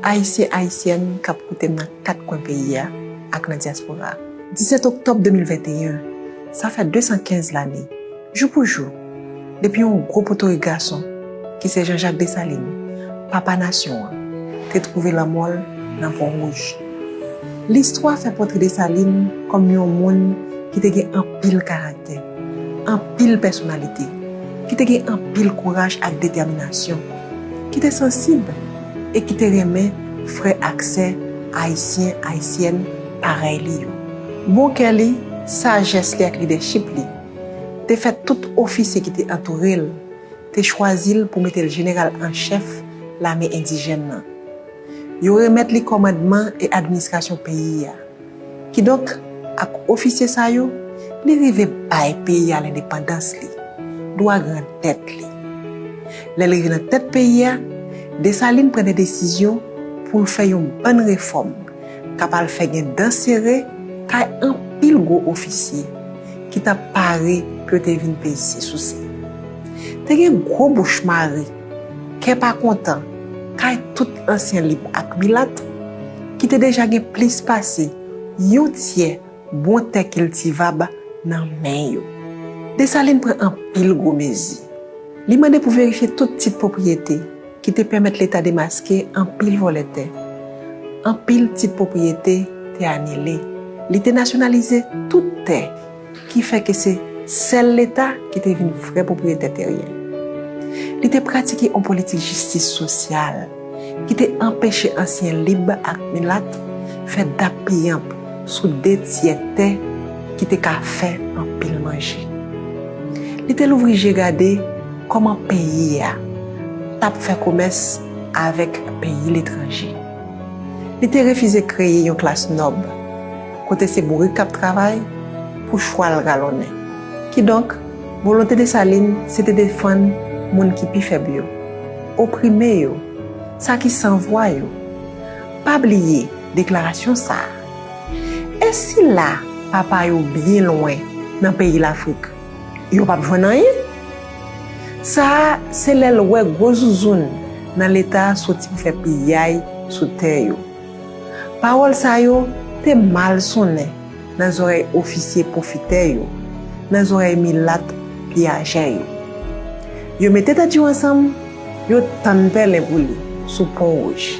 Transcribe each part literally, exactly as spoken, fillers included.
Ayisyen, Ayisyèn k ap koute m nan kat kwen peyi a ak nan dyaspora a. Disèt oktòb de mil venteyen, sa fè de san kenz lane, jou pou jou, depi yon gwo potorik gason, ki se Jean Jacques Dessalines, papa nasyon an, te twouve lanmò l nan Pon Wouj. Listwa fè pòtre Desalin kòm yon moun ki te gen anpil karaktè, anpil pèsonalite, ki te gen anpil kouraj ak detèminasyon, ki te sansib e ki te renmen frè ak sè ayisyen, ayisyèn parèy li yo. Bon kè li, sajès li ak lidèchip li te fè tout ofisye ki te antoure l te chwazi l pou mete l jeneral an chèf lame endijèn nan. Yo remèt li kòmandman e administrasyon peyi a. Kidonk, ak ofisye sa yo, li rive bay peyi a lendepandans li, dwa grandèt li. Lè l rive nan tèt peyi a, Desalin pran de desizyon pou l fè yon bann refòm k ap al fè gen dan sere kay anpil gwo ofisye ki t ap pare pou yo te vin peye souse. Te gen gwo bouch mare, kè pa kontan, kay tout ansyen lib ak milat ki te deja gen plis pase yon tyè bon tè kiltivab nan men yo. Desalin pran anpil gwo mezi. Li mande pou verifye tout tit pwopriyete ki te pèmèt Leta demaske anpil vòlè tè. Anpil tit pwopriyete te anile. Li te nasyonalize tout tè, ki fè ke se sèl Leta ki te vin vrè pwopriyetè teryen. Li te pratike yon politik jistis sosyal ki te anpeche ansyen lib ak milat fè dap piyanp sou de tyè tè ki te ka fè anpil manje. Li te louvri je gade kòman peyi a t ap fè komès avèk peyi letranje. Li te refize kreye yon klas nòb, kote se bourik k ap travay pou chwal galonnen. Kidonk, volonte Desalin se te defann moun ki pi fèb yo, oprime yo, sa ki san vwa yo. Pa bliye deklarasyon sa a. E sila papa yo byen lwen nan peyi Lafrik, yo p ap jwenn anyen? Sa a, se lè l wè gwo zouzoun nan Leta soti pou fè piyay sou tè yo. Pawòl sa yo te mal sonnen nan zòrèy ofisye pwofitè yo, nan zòrèy milat piyajè yo. Yo mete tèt yo ansanm, yo tann pèlen pou li sou Pon Wouj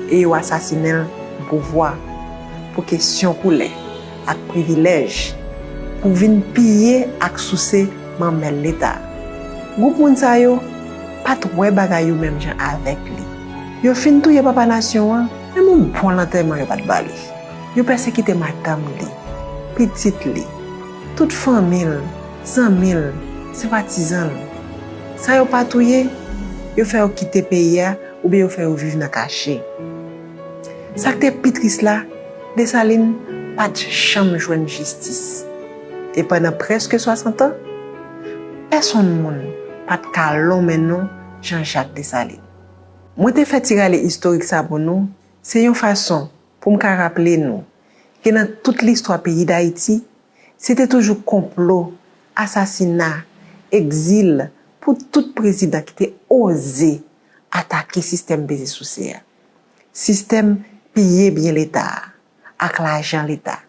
e yo asasinen l pou pouvwa, pou kesyon koulè ak privilèj, pou vin piye ak souse manmèl Leta. Gwoup moun sa yo pa t wè bagay yo menm jan avèk li. Yo fin touye papa nasyon an, menm yon bon lantèman yo pa t ba li. Yo pèsekite madanm li, pitit li, tout fanmi l, zanmi l, senpatizan l. Sa yo pa touye, yo fè yo kite peyi a oubyen yo fè yo viv nan kache. Sa k te pi tris la, Desalin pa t janm jwenn jistis. E pandan prèske swasant an, pèsonn moun pa t ka lonmen non Jean Jacques Dessalines. Mwen te fè ti rale istorik sa pou nou, se yon fason pou m ka raple nou ke nan tout listwa peyi Dayiti, se te toujou konplo, asasina, egzil pou tout prezidan ki te oze atake sistèm peze souse a, sistèm piye byen Leta a ak lajan Leta,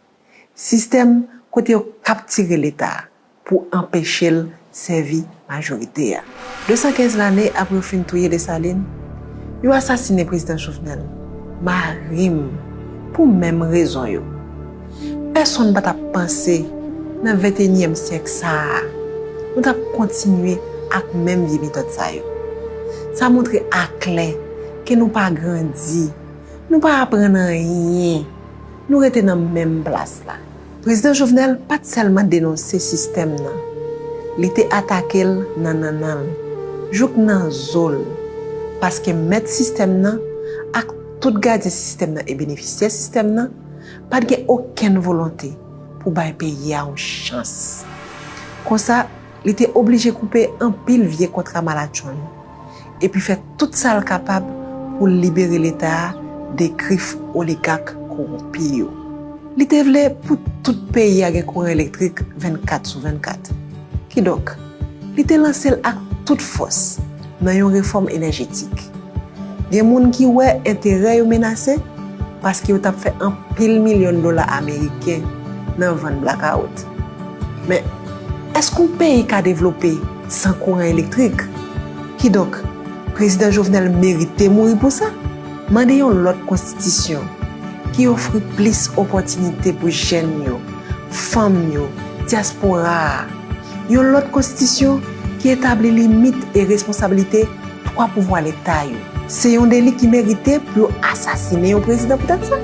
sistèm kote yo kaptire Leta a pou anpeche l sèvi majorite a. De san kenz lane apre yo fin touye Desalin, yo asasinen Prezidan Jovenel, mari m, pou menm rezon yo. Pèsonn pa t ap panse, nan venteyinyèm syèk sa a, nou t ap kontinye ak menm vye metòd sa yo. Sa montre aklè ke nou pa grandi, nou pa aprann anyen, nou rete nan menm plas la. Prezidan Jovenel pa t sèlman denonse sistèm nan, li te atake l nan nannan l, jouk nan zo l, paske mèt sistèm nan ak tout gadyen sistèm nan e benefisyè sistèm nan pa t gen okenn volonte pou bay peyi a yon chans. Konsa, li te oblije koupe anpil vye kontra malatchonn, epi fè tout sa l kapab pou l libere Leta a de grif oligak kowonpi yo. Li te vle pou tout peyi a gen kouran elektrik vennkat sou vennkat. Kidonk, li te lanse l ak tout fòs nan yon refòm enèjetik. Gen moun ki wè enterè yo menase paske yo t ap fè anpil milyon dola ameriken nan vann blakawout. Men, èske yon peyi ka devlope san kouran elektrik? Kidonk, Prezidan Jovenel merite mouri pou sa. Mande yon lòt konstitisyon ki ofri plis opòtinite pou jèn yo, fanm yo, dyaspora a. Yon lòt konstitisyon ki etabli limit e responsablite twa pouvwa Leta yo. Se yon deli ki merite pou yo asasinen yon prezidan poutèt sa.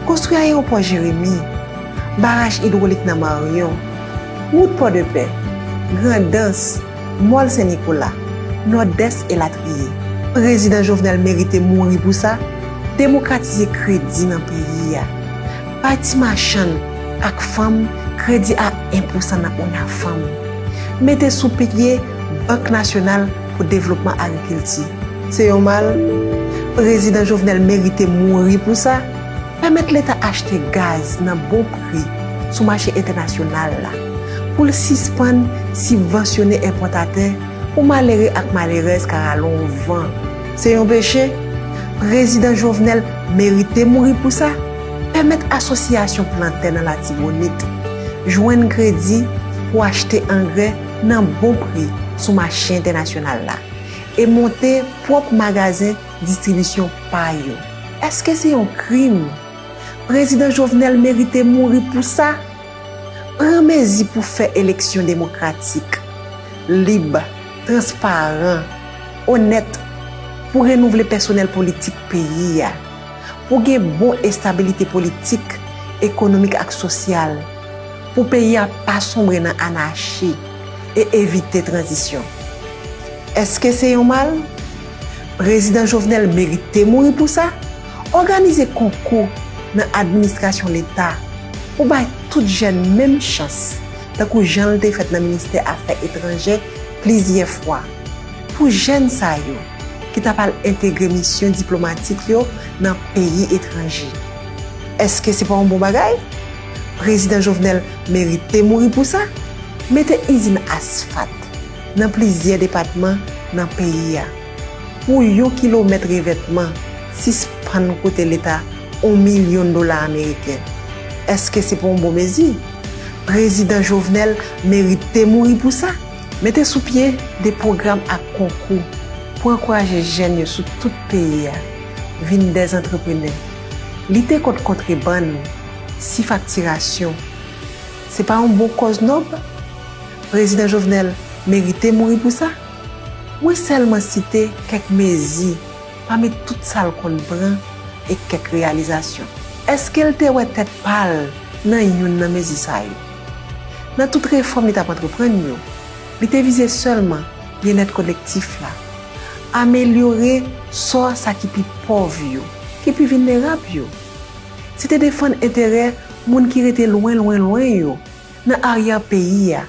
Konstwi ayewopò Jeremi, baraj idwolik nan Maryon, wout Pòdepè, Grandans, Mòl Sen Nikola, Nòdès elatriye. Prezidan Jovenel merite mouri pou sa. Demokratize kredi nan peyi a. Bay ti machann ak fanm kredi a en pousan nan ONAFAM. Mete sou pye Bank Nasyonal pou Devlopman Agrikilti. Se yon mal. Prezidan Jovenel merite mouri pou sa. Pèmèt Leta achte gaz nan bon pri sou mache entènasyonal la, pou l sispann sibvansyone enpòtatè pou malere ak malerèz ka rale yon van. Se yon peche. Prezidan Jovenel merite mouri pou sa. Pèmèt asosyasyon plantè nan Latibonit jwenn kredi pou achte angrè nan bon pri sou mache entènasyonal la e monte pwòp magazen distribisyon pa yo. Èske se yon krim? Prezidan Jovenel merite mouri pou sa. Pran mezi pou fè eleksyon demokratik, lib, transparan, onèt, pou renouvle pèsonèl politik peyi a, pou gen bon estabilite politik, ekonomik ak sosyal, pou peyi a pa sonbre nan anachi e evite tranzisyon. Èske se yon mal? Prezidan Jovenel merite mouri pou sa. Òganize konkou nan administrasyon Leta pou bay tout jèn menm chans, tankou jan l te fèt nan ministè afè etranjè plizyè fwa, pou jèn sa yo ki t ap al entegre misyon diplomatik yo nan peyi etranje. Èske se pa yon bon bagay? Prezidan Jovenel merite mouri pou sa. Mete izin asfat nan plizyè depatman nan peyi a. Pou yon kilomèt revètman, sispann koute Leta yon milyon dola ameriken. Èske se pa yon bon mezi? Prezidan Jovenel merite mouri pou sa. Mete sou pye de pwogram ak konkou pou ankouraje jèn yo sou tout peyi a vin dè antreprenè. Lite kont kontrebann, sifaktirasyon. Se pa yon bon kòz nòb? Prezidan Jovenel merite mouri pou sa. Mwen sèlman site kèk mezi pami tout sa l konn pran e kèk reyalizasyon. Èske l te wè tèt pa l nan youn nan mezi sa yo? Nan tout refòm li t ap antreprann yo, li te vize sèlman byennèt kolektif la, amelyore sò sa ki pi pòv yo, ki pi vilnerab yo. Se te defann enterè moun ki rete lwen, lwen, lwen yo, nan aryè peyi a,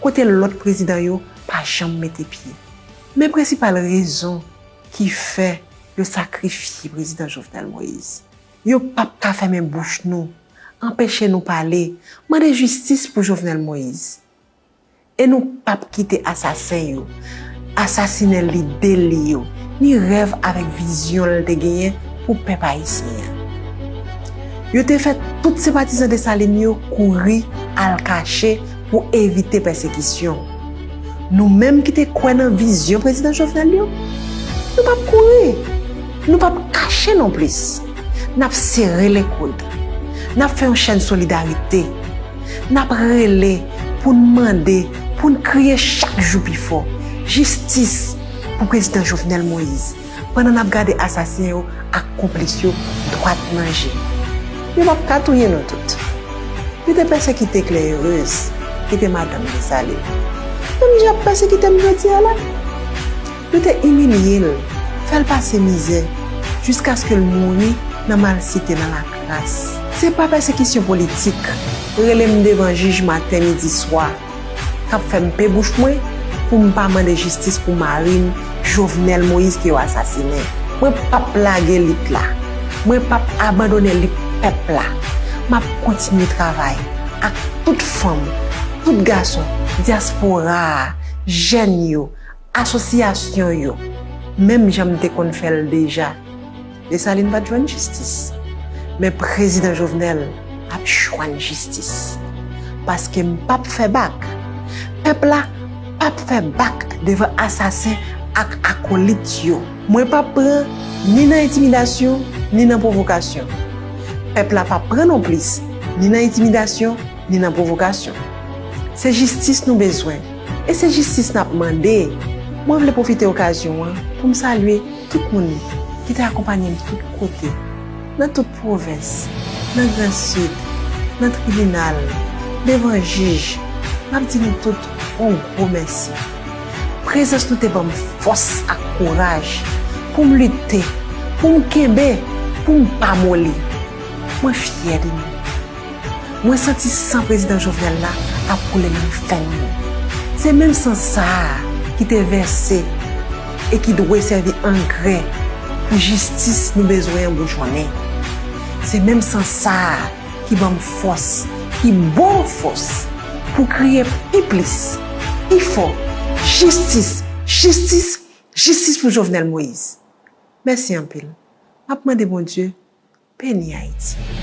kote lòt prezidan yo pa janm mete pye. Men prensipal rezon ki fè yo sakrifye Prezidan Jovenel Moïse. Yo p ap ka fèmen bouch nou, anpeche nou pale, mande jistis pou Jovenel Moïse. E nou p ap kite asasen yo asasinen lide li yo, ni rèv avèk vizyon l te genyen pou pèp ayisyen an. Yo te fè tout senpatizan Desalin yo kouri al kache pou evite pèsekisyon. Nou menm ki te kwè nan vizyon Prezidan Jovenel yo, nou p ap kouri, nou p ap kache nonplis. N ap sere lekoud. N ap fè yon chèn solidarite. N ap rele pou n mande, pou n kriye chak jou pi fò, jistis pou Prezidan Jovenel Moïse, pandan n ap gade asasen yo ak konplis yo dwat nan je. Yo p ap ka touye nou tout. Yo te pèsekite Claire Heureuse, ki te madanm Desalin. Menm jan y ap pèsekite m jodi a la. Yo te imilye l, fè l pase mizè, jiskaske l mouri nan malsite, nan lakras. Se pa pèsekisyon politik, rele m devan jij maten, midi, swa, k ap fè m pe bouch mwen pou m pa mande jistis pou mari m, Jovenel Moïse, ke yo asasinen. Mwen p ap lage lit la. Mwen p ap abandone lit pèp la. M ap kontinye travay ak tout fanm, tout gason, dyaspora a, jèn yo, asosyasyon yo, menm jan m te konn fè l deja Desalin pa t jwenn jistis. Men prezidan Jovenel ap jwenn jistis. Paske m p ap fè bak. Pèp la p ap fè bak devan asasen ak akolit yo. Mwen p ap pran ni nan entimidasyon, ni nan pwovokasyon. Pèp la p ap pran nonplis, ni nan entimidasyon, ni nan pwovokasyon. Se jistis nou bezwen, e se jistis n ap mande. Mwen vle pwofite okazyon an pou m salye tout moun ki te akonpanye m tout kote, nan tout pwovens, nan Gran Sid, nan tribinal, devan jij. M ap di nou tout yon gwo mèsi. Prezans nou te ban m fòs ak kouraj pou m lite, pou m kenbe, pou m pa moli. Mwen fyè de nou. Mwen santi san prezidan Jovenel la ap koule nan venn mwen. Se menm san sa a ki te vèse e ki dwe sèvi angrè pou jistis nou bezwen an boujounen. Se menm san sa a ki ban m fòs, ki ba w fòs pou kriye pi plis, pi fò, jistis, jistis, jistis pou Jovenel Moïse. Mèsi anpil. M ap mande Bondye beni Ayiti.